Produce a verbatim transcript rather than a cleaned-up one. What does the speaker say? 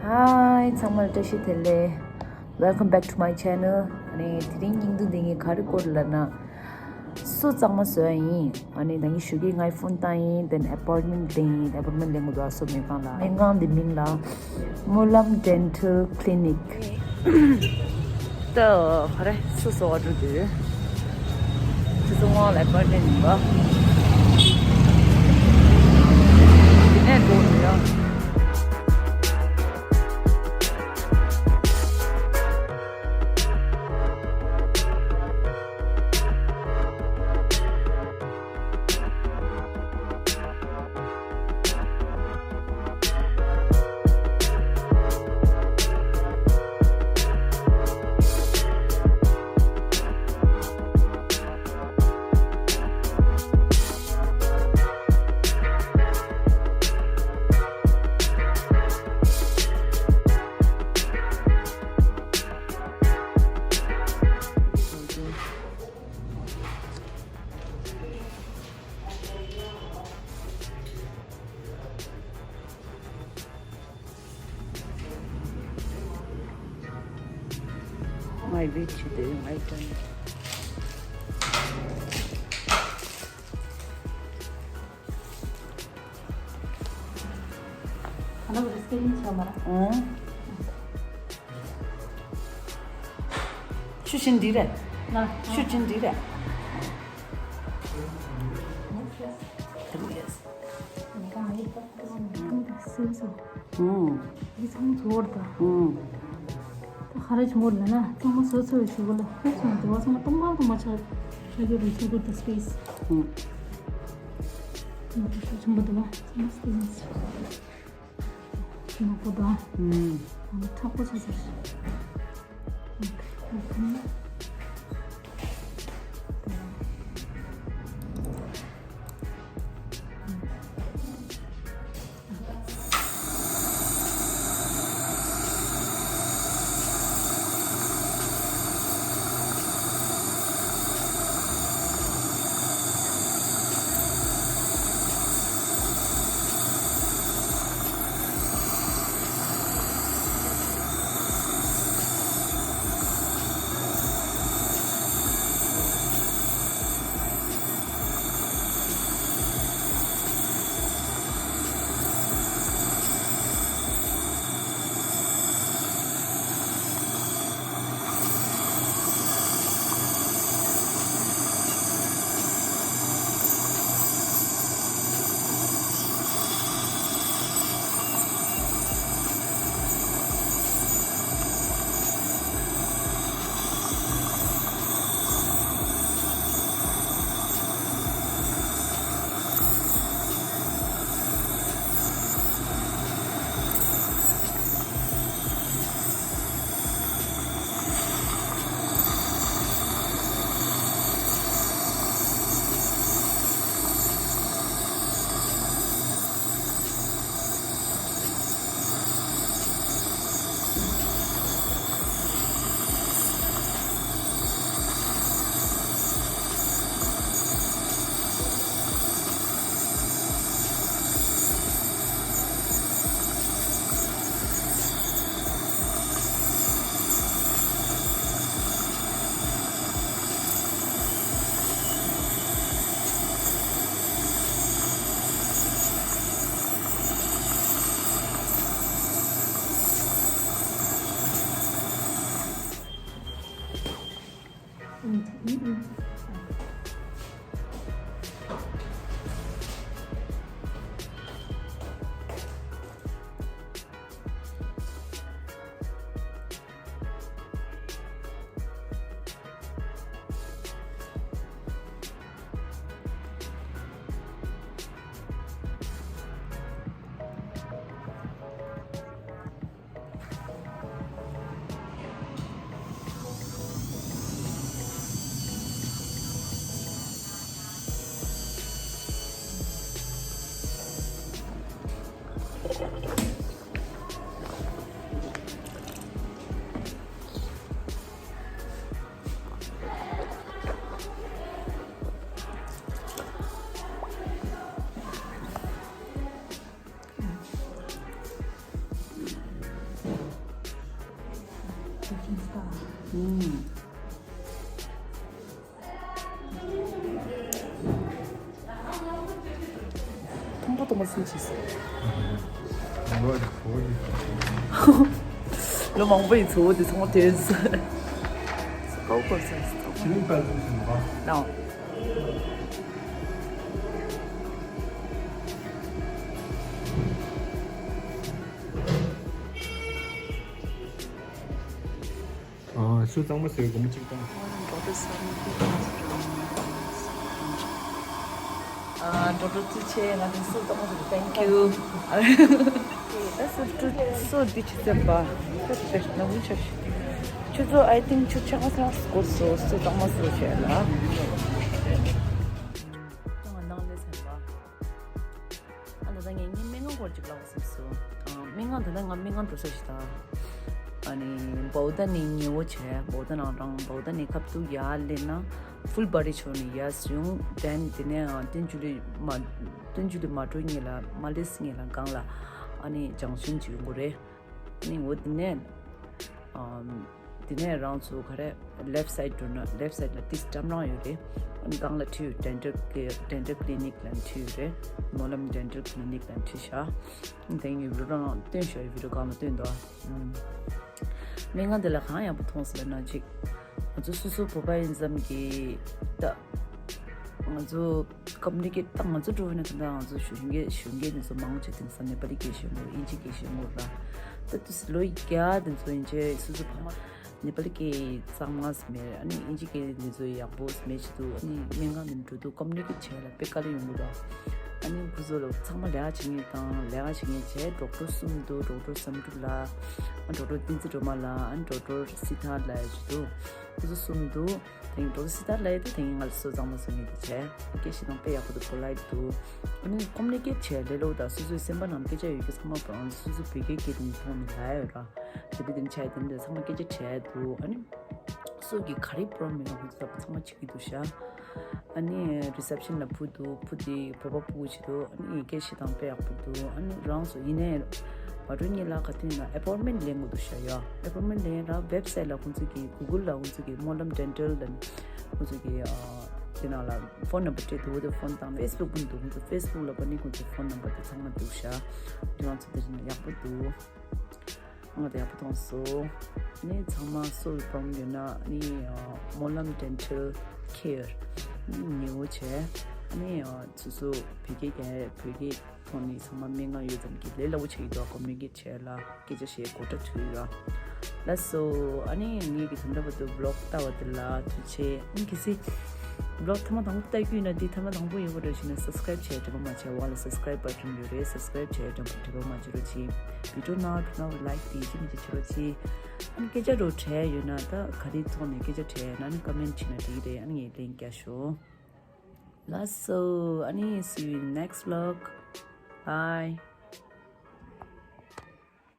Hi, ཚང་མ་ལ་བཀྲ་ཤིས་བདེ་ལེགས། Welcome back to my channel. ཨ་ནི་དེ་རིང་སྙིང་བསྡུས་འདི་ངས་ག་རེ་སྐོར་ལབ་ན། སོ་གཙང་མ་བཟོ་ཡ་ཡིན། ཨ་ནི་ད་གིན་ཞོགས་ཀས་ངའི་ཕོན་བཏང་ཡིན། Then appointment ལེན་ཡིན། Appointment ལེན་དགོས་འདུག་སོ་སྨན་ཁང་ལ། སྨན་ཁང་འདི་མིང་ལ་Mulam Dental Clinic. ད་ག་རེ་སོ་སོ་འགྲོ་དུས་ཁྱེད་ཚོ་དབང་ལ་appointment ཡིན་པ། དེ་ནས་འགྲོ་ནི་ཡ། ངའི་བེད་ཆེ་དེ་ངའི་དྲན། ཁ་ན་བ་རེ་སྐད་ཉིན་ཆ་མ་ར། ཨང་། ཆུ་ཆེན་འདི་རེད། ཆུ་ཆེན་འདི་རེད། ཨང་། ད་ཧ་ར་ཆུང་བོར་ལ་ན་གཙང་མ་བཟོ་ཚོ་བའི་ཞུ་གོ་ལ་ཁོ་ཚོ་དེ་བ་ཚང་མ་སྟོང་པ་སྟོང་པ་ཆགས་ཆགས་ཀྱི་རེད། ཆུང་བོར་ད་space། ཨང་། ཁོ་ཚོ་ཆུང་བོ་དེ་བ་ཚང་མ་space། ནོར་བུ་དང་། ཨུམ། ཨ་ནི་མཁྲེགས་པོ་ཆགས་ཚར། ཨུམ། མཐོང་པོ་མཐོང་པོ་སུ་བྱེད་སོང་། ལོ་མང་པོ་ཡི་ཚོ་དེ་ཚོང་དེ་ཚོ་ཀའོ་ཀོར་ས་ཚོ། ཁྱེད་རང་པ་ཚོ་ཟིན་པ། ནའོ། ཨ། སུ་གཙང་མ་ཟེར་བའི་སྒོར་མོ་གཅིག་བཏང་། ཨ། ཌོག་ཊར་ཚུལ་ཆེ། ང་ཚོ་སུ་གཙང་མ་ཟེར། Thank you. ད་སུ་ཏུ་སུ་འདི་ཆི་ཟེར་པ། ད་དེ་ན་མུ་ཆ་ཤི། ཆུ་ཚོད་I think ཆུ་ཆ་ག་ས་སྐོར་སོ་སུ་གཙང་མ་ཟེར་བྱས་ལ། ང་ནང་ལས་ཟེར་པ། ཨ་ད་ལྟ་ངས་ངའི་སྨན་ཁང་སྐོར་ཅིག་ལབ་སེམས་སོང་། ཨ། སྨན་ཁང་ད་ལྟ་ང་སྨན་ཁང་འགྲོ་ས་ཞིག་དང་། ཨ་ནི་བའུ་ད་ནི་ཉེ་བོ་བྱས། བའུ་ད་ནང་རང་བའུ་ད་ནི་ཁབ་ཏུ་ཡར་སླེབས་ན་ཧྥུལ་བྷ་རི་ཆོ་ནི་ཡར་སོང་། དེན་དེ་ནས་ཨ་ཏེན་ཇུ་ལི་མ་ཏེན་ཇུ་ལི་མ་འགྲོ་ངེས་ལ་མ་སླེབས་ངེས་ལ་སྒང་ལ་ཨ་ནི་ཇང་ཤན་ཅིག་ཡོང་གི་རེད། ཨ་ནི་འོ་དེ་ནས་ཨམ། དེ་ནས་རང་ཚོ་ག་རེ་ལེབ་སའིད་འགྲོ་ན་ལེབ་སའིད་ལ་ཏིས་འགྲམ་རང་ཡོད་རེད། ཨ་ནི་སྒང་ལ་བྲིས་ཡོད། ཌེན་ཊལ་ཌེན་ཊལ་ཀི་ལི་ནིག་ལབ་བྲིས་ཡོད་རེད། སྨོན་ལམ་ཌེན་ཊལ་ཀི་ལི་ནིག་ལབ་བྲིས་ཤག་དེ་ཡི་བི་ཌི་ཡོ་རང་སྟོན་ཤག་བི་ཌི་ཡོ་སྒང་ལ་སྟོན་འདུག་ཨ། སྨན་ཁང་དེ་ལ་གང་ཡག་པོ་མཐོང་སོང་ལབ་ན་ཅིག་ང་ཚོ་སོ་སོ་བོད་པ་ཡིན་ཙམ་གྱི་ད་ང་ཚོ་ཀོ་མུ་ནི་ཀེཊ་ད་ང་ཚོ་འགྲོ་བ་ན་ད་ང་ཚོ་གཞོན་སྐྱེས་གཞོན་སྐྱེས་དེ་ཚོ་མང་ཆེ་དེང་སང་ནེ་པ་ལི་སྐད་ཤེས་མོ་ཨིན་ཇི་སྐད་ཤེས་མོ་ར། ད་དུས་ལོ་བརྒྱ་དེ་ཚོ་ཡིན་ཆེ་སོ་སོ་ཕ་མ་ནེ་པ་ལི་སྐད་གཙང་མ་ཟེར་མེད། ཨ་ནི་ཨིན་ཇི་སྐད་དེ་ཚོ་ཡག་པོ་ཟེར་མེད་ཆེད་དུ། ཨ་ནི་སྨན་ཁང་དེ་འགྲོ་དུས་ཀོ་མུ་ནི་ཀེཊ་བྱས་ལ་དཔེ་དཀའ་ལས་ཡོང་གི་འདུག་ཨ་ནི་ཁོ་ཚོ་ལ་ཚང་མ་ལས་ཀ་བྱེད་མཁན་དང་ལས་ཀ་བྱེད་མཁན་བྱས། ཌོག་ཊར་གསུམ་འདུག་ཌོག་ཊར་བསམ་གྲུབ་ལགས། ཨ་ཌོག་ཊར་བསྟན་འཛིན་སྒྲོལ་མ་ལགས། ཨ་ནི་ཌོག་ཊར་སི་ཐར་ལགས་ཡོད་ཀྱི་འདུག་ཁོ་ཚོ་གསུམ་འདུག་དེང་ཌོག་ཊར་སི་ཐར་ལགས་དེ་དེང་ང་ལ་སོ་གཙང་མ་སོ་ངེས་དེ་བྱས། སྐད་ཆ་དང་དཔེ་ཡག་པོ་འདུག་པོ་ལའིཊ་འདུག་ཨ་ནི་ཀོ་མུ་ནི་ཀེཊ་བྱས་ལས་སླ་པོ་དང་སོ་སོའི་སེམས་པ་ནང་སྐད་ཆ་ཡོད་ཀྱི་ཚང་མ་པོ་སོ་སོའི་བོད་སྐད་སྐད་དེ་མཐོང་ནས་ལབ་ཡོད་ར། དེ་འདྲ་དེ་འདྲ་བྱས་དེ་འདྲ་ཚང་མ་སྐད་ཆ་དྲིས་འདུག་ཨ་ནི་སོ་གི་ག་རེ་པོ་རོ་མེད་ན་ཁོ་ཚོ་ཚང་མ་བྱེད་ཀྱི་འདུག་ཤག་ཨ་ནི་རི་སེབ་ཤན་ལ་ཕུལ་འདུག་ཕུལ་དེ་བོད་པ་ཕྲུ་གུ་ཅིག་འདུག་ཨ་ནི་སྐད་ཆ་དང་དཔེ་ཡག་པོ་འདུག་ཨ་ནི་རང་ཚོ་ཡིན་ནའི་མ་འགྲོ་སྔོན་ལ་ག་དུས་ཡིན་ན་ཨེ་པོན་མེན་ལེན་དགོས་འདུག་ཤག་ཡ། ཨེ་པོན་མེན་ལེན་ར་ཝེབ་སའིཊ་ལ་ཁོང་ཚོ་གི་གུ་གུལ་ལ་ཁོང་ཚོ་གི་སྨོན་ལམ་ཌེན་ཊལ་ལ་ཁོང་ཚོ་གི་ཨ་དེ་ནང་ལ་ཕོན་ནམ་བར་སྤྲད་འདུག་དེ་ཕོན་བཏང་། ཕེ་སི་བུག་ཀུན་འདུག་ཁོང་ཚོ་ཕེ་སི་བུག་ལ་པ་ནི་ཁོང་ཚོ་ཕོན་ནམ་བར་དེ་ཚང་མ་འདུག་ཤག་དེ་རང་ཚོ་དེ་ཡག་པོ་འདུག་ང་དང་ཡག་པོ་མཐོང་སོང་། ནི་ཚང་མ་སོ་ཡི་པོ་རོ་ལེམ་ཡོད་ན་ནི་ཨ་སྨོན་ལམ་ཌེན་ཊལ་ཁེར་ནི་ཉེ་བོ་བྱས། ནི་ཨ་སོ་སོ་བོད་སྐད་རྒྱག་བོད་སྐད་ཐོག་ནས་ཚང་མ་སྨན་ཁང་ཡོད་ཙམ་གྱི་ལས་སླ་པོ་བྱེད་ཀྱི་འདུག་ཀོ་མུ་ནི་ཀེཊ་བྱས་ལ་སྐད་ཆ་བཤད་གོ་སྒྲ་ཐོས་ལ། ལགས་སོ། ཨ་ནི་ངེད་ཀྱི་དོན་དག་པ་དུ་བི་ལོག་ལྟ་བ་དེ་ལ་ཐུགས་རྗེ་ཆེ། ཨ་ནི་གལ་སྲིད་བི་ལོག་ཐེངས་མ་དང་པོ་ལྟ་རྒྱུ་ཡིན་ན་འདི་ཐེངས་མ་དང་པོ་ཡིན་པ་འདྲ་ཞིག་ན་སབ་སི་ཀ་རེབ་བྱས་དྲན་པ་མ་བྱས། འོག་ལ་སབ་སི་ཀ་རེབ་བ་ཊན་ཡོད་རེད། སབ་སི་ཀ་རེབ་བྱས་དྲན་པ་དྲན་པ་མ་བརྗེད་རོགས་གྱིས། བི་ཌིའོ་ནང་དྲན་པ་ལའིཀ་དེ་ཅི་མི་ཅི་བྱེད་རོགས་གྱིས། ཨ་ནི་སྐད་ཆ་རོ་དྲན་ཡོད་ན་ད་ག་རེ་ཐོག་ནས་སྐད་ཆ་དྲན་ན་ནི་ཀོ་མེན་ཊི་བྱས་ན་འགྲིག་གི་རེད། ཨ་ནི་ངས་ལན་རྒྱག་ཤོག་ལགས་སོ། ཨ་ནི་see you in next vlog. Bye.